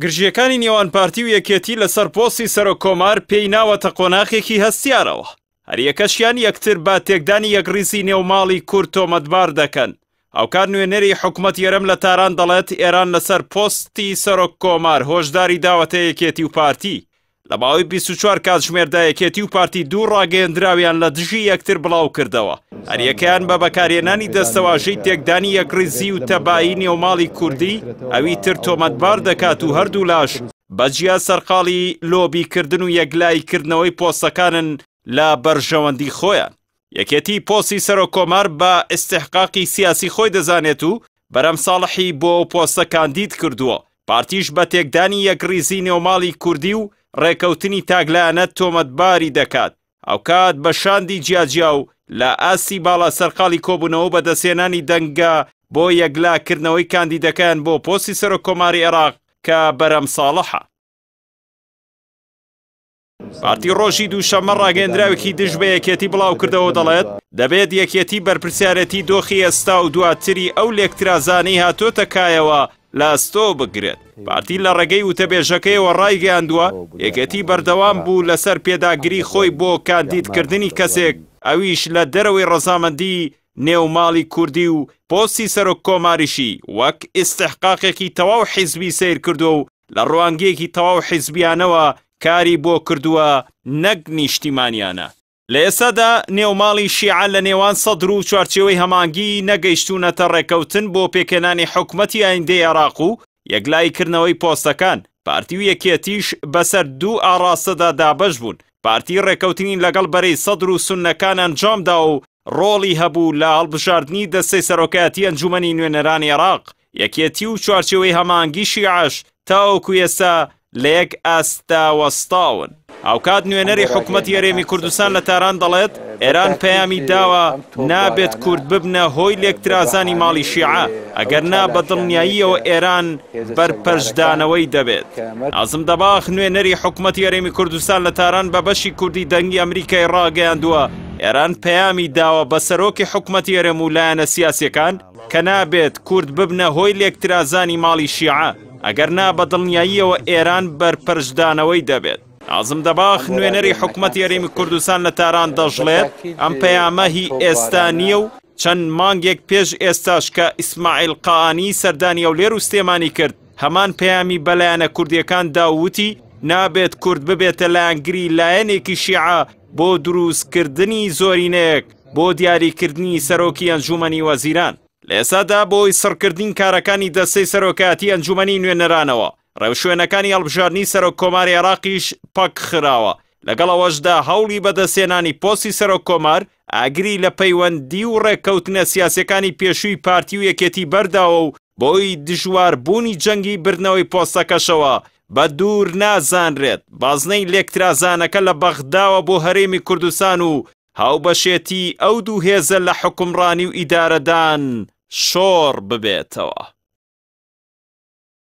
گرژییەکانی نێوان پارتی و یەکێتی لەسەر پۆستی سەرۆک کۆمار پێی ناوەتە قۆناخێکی هەستیارەوە. هەریەکەشیان یەکتر بە تێکدانی یەکڕیزی نێو ماڵی کورد تۆمەتبار دەکەن. هاوکات نوێنەری حکومەتی هەرێم لە تاران دەڵێت ئێران لەسەر پۆستی سەرۆک کۆمار هۆشداری داوەتە یەکێتی و پارتی. لە ماوەی 24 کاتژمێردا یەکێتی و پارتی دوو ڕاگەیەندراویان لە دژی یەکتر بڵاوکردەوە. هەریەکەیان بە بەکارهێنانی دەستەواژەی تێکدانی یەکڕیزی و تەبایی نێوماڵی کوردی ئەوی تر تۆمەتبار دەکات و هەردوولاش بە جیا سەرقاڵی لۆبیکردن و یەکلاییکردنەوەی پۆستەکانن لە بەرژەوەندی خۆیان. یەکێتی پۆستی سەرۆک کۆمار بە ئیستحقاقی سیاسی خۆی دەزانێت و بەرهەم ساڵحی بۆ ئەو پۆستە کاندید کردووە، پارتیش بە تێکدانی یەکڕیزی نێوماڵی کوردی و ڕێکەوتنی تاکلایەنە تۆمەتباری دەکات، هاوکات بە شاندی جیاجیا و لە ئاستی باڵا سەرقاڵی کۆبوونەوە و بەدەستهێنانی دەنگە بۆ یەکلاکردنەوەی کاندیدەکەیان بۆ پۆستی سەرۆک کۆماری عێراق کە بەرهەم ساڵحە. پارتی ڕۆژی دووشەممە ڕاگەیەندراوێکی دژ بە یەکێتی بڵاوکردەوە و دەڵێت، دەبێت یەکێتی بەرپرسیارێتی دۆخی ئێستا و دواتری ئەو لێکترازانەی هاتۆتە کایەوە لە ئەستۆ بگرێت. پارتی لە ڕێگەی وتەبێژەکەیەوە ڕایگەیاندووە، یەکێتی بەردەوام بوو لەسەر پێداگری خۆی بۆ کاندیدکردنی کەسێک، ئەویش لە دەرەوەی ڕەزامەندی نێو ماڵی کوردی و پۆستی سەرۆک کۆماریشی وەک ئیستحقاقێکی تەواو حیزبی سەیر کردووە و لە ڕوانگەیەکی تەواو حیزبیانەوە کاری بۆ کردووە نەک نیشتیمانیانە. لە ئێستادا نێوماڵی شیعە لە نێوان سەدر و چوارچێوەی هەماهەنگی نەگەیشتوونەتە ڕێککەوتن بۆ پێکهێنانی حکومەتی ئایندەی عێراق و یەکلاییکردنەوەی پۆستەکان، پارتی و یەکێتیش بەسەر دوو ئاڕاستەدا دابەش بوون، پارتی ڕێککەوتنی لەگەڵ بەرەی سەدر و سوننەکان ئەنجامداوە و ڕۆڵی هەبوو لە هەڵبژاردنی دەستەی سەرۆکایەتی ئەنجومەنی نوێنەرانی عێراق، یەکێتی و چوارچێوەی هەماهەنگی شیعەش تاوەکو ئێستا لە یەک ئاستدا وەستاون. هاوکات نوێنەری حکومەتی هەرێمی کوردستان لە تاران دەڵێت، ئێران پەیامی داوە نابێت کورد ببنە هۆی لێکترازانی ماڵی شیعە، ئەگەرنا بە دڵنیاییەوە ئێران بەرپەرچدانەوەی دەبێت. نازم دەباغ، نوێنەری حکومەتی هەرێمی کوردستان لە تاران بە بەشی کوردی دەنگی ئەمریکای ڕاگەیاندووە، ئێران پەیامی داوە بە سەرۆکی حکومەتی هەرێم و لایەنە سیاسییەکان کە نابێت کورد ببنە هۆی لێکترازانی ماڵی شیعە، ئەگەرنا بە دڵنیاییەوە ئێران بەرپەرچدانەوەی دەبێت. نازم دەباغ، نوێنەری حکومەتی هەرێمی کوردستان لە تاران دەشڵێت، ئەم پەیامە هی ئێستا نییە و چەند مانگێک پێش ئێستاش کە ئیسماعیل قائانی سەردانی هەولێر و سلێمانی کرد، هەمان پەیامی بە لایەنە کوردییەکان دا و وتی، نابێت کورد ببێتە لایەنگری لایەنێکی شیعە بۆ دروستکردنی زۆرینەیەک بۆ دیاریکردنی سەرۆکی ئەنجوومەنی وەزیران. لە ئێستادا بەهۆی سڕکردنی کارەکانی دەستەی سەرۆکایەتی ئەنجوومەنی نوێنەرانەوە، ڕێوشوێنەکانی هەڵبژاردنی سەرۆک کۆماری عێراقیش پەکخراوە، لەگەڵ ئەوەشدا هەوڵی بەدەستهێنانی پۆستی سەرۆک کۆمار ئاگری لە پەیوەندی و ڕێککەوتنە سیاسیەکانی پێشووی پارتی و یەکێتی بەرداوە و بەهۆی دژواربوونی جەنگی بردنەوەی پۆستەکەشەوە بە دوور نازانرێت بازنەی لێکترازانەکە لە بەغداوە بۆ هەرێمی کوردستان و هاوبەشێتی ئەو دوو هێزە لە حوکمڕانی و ئیدارەدان شۆڕ ببێتەوە.